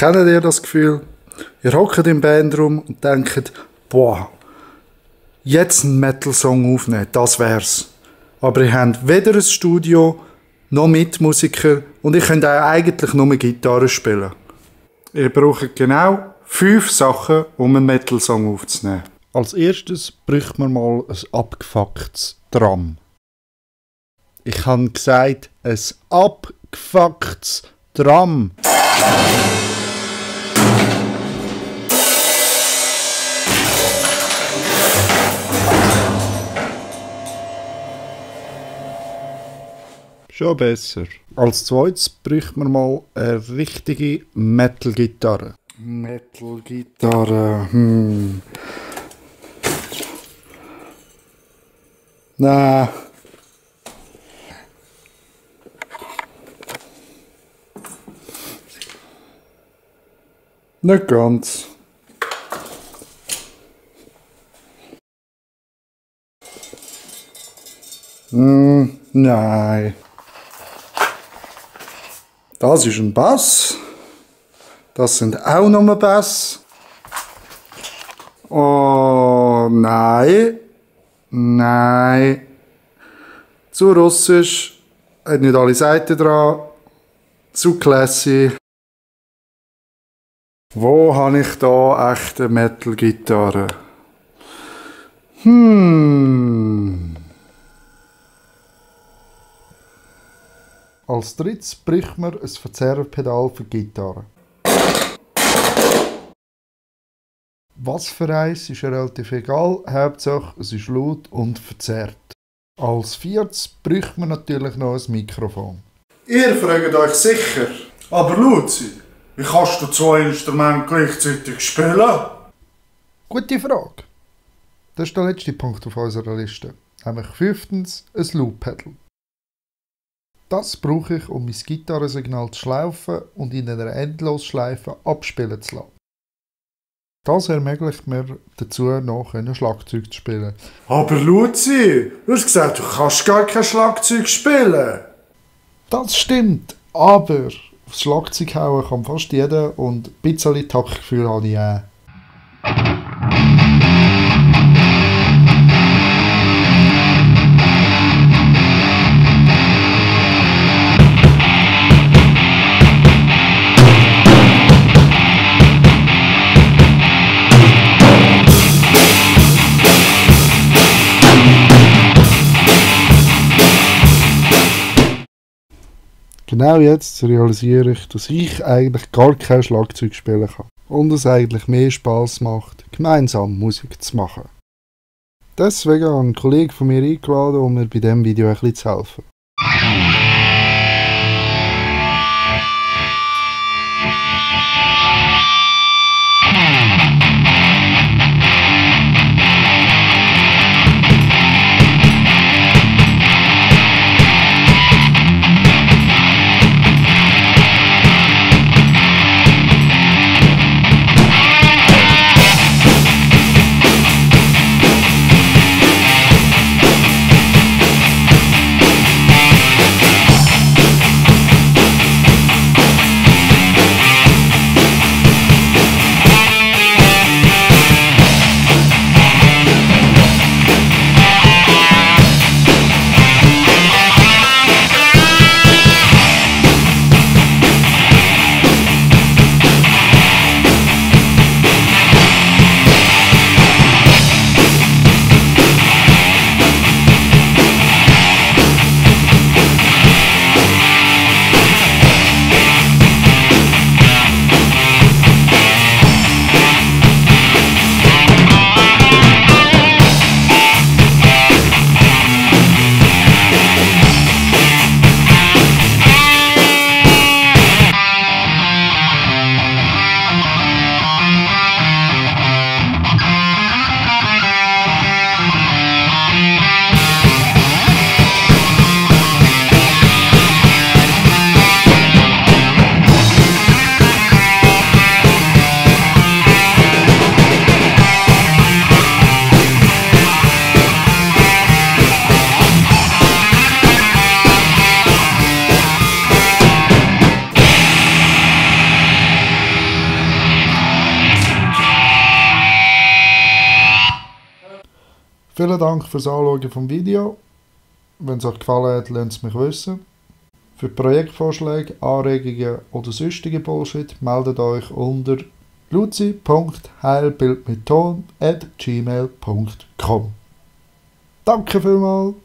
Kennt ihr das Gefühl? Ihr hockt im Bandraum und denkt, boah, jetzt einen Metal-Song aufnehmen, das wär's. Aber ihr habt weder ein Studio, noch Mitmusiker und ihr könnt auch eigentlich nur Gitarre spielen. Ihr braucht genau 5 Sachen, um einen Metal-Song aufzunehmen. Als erstes bräuchte man mal ein abgefucktes Drum. Ich habe gesagt, ein abgefucktes Drum. Schon besser. Als zweites bräuchte man mal eine richtige Metal-Gitarre. Metal-Gitarre, Nein. Nicht ganz. Nein. Das ist ein Bass. Das sind auch nochmal Bass. Oh, nein. Nein. Zu russisch. Hat nicht alle Seiten dran. Zu classy. Wo habe ich da echte Metal-Gitarre? Als drittes braucht man ein Verzerrpedal für die Gitarre. Was für eins ist relativ egal, Hauptsache es ist laut und verzerrt. Als viertes braucht man natürlich noch ein Mikrofon. Ihr fragt euch sicher, aber Luzi, wie kannst du 2 Instrumente gleichzeitig spielen? Gute Frage. Das ist der letzte Punkt auf unserer Liste. Nämlich 5. ein Loop-Pedal. Das brauche ich, um mein Gitarrensignal zu schleifen und in einer Endlosschleife abspielen zu lassen. Das ermöglicht mir dazu, noch Schlagzeug zu spielen. Aber Luzi, du hast gesagt, du kannst gar kein Schlagzeug spielen. Das stimmt, aber aufs Schlagzeug hauen kann fast jeder und ein bisschen Taktgefühl habe ich auch. Genau jetzt realisiere ich, dass ich eigentlich gar kein Schlagzeug spielen kann und es eigentlich mehr Spass macht, gemeinsam Musik zu machen. Deswegen habe einen Kollegen von mir eingeladen, um mir bei diesem Video ein bisschen zu helfen. Vielen Dank fürs Anschauen vom Video. Wenn es euch gefallen hat, lasst es mich wissen. Für Projektvorschläge, Anregungen oder sonstige Bullshit meldet euch unter luzi.heilbildmitton@gmail.com. Danke vielmals!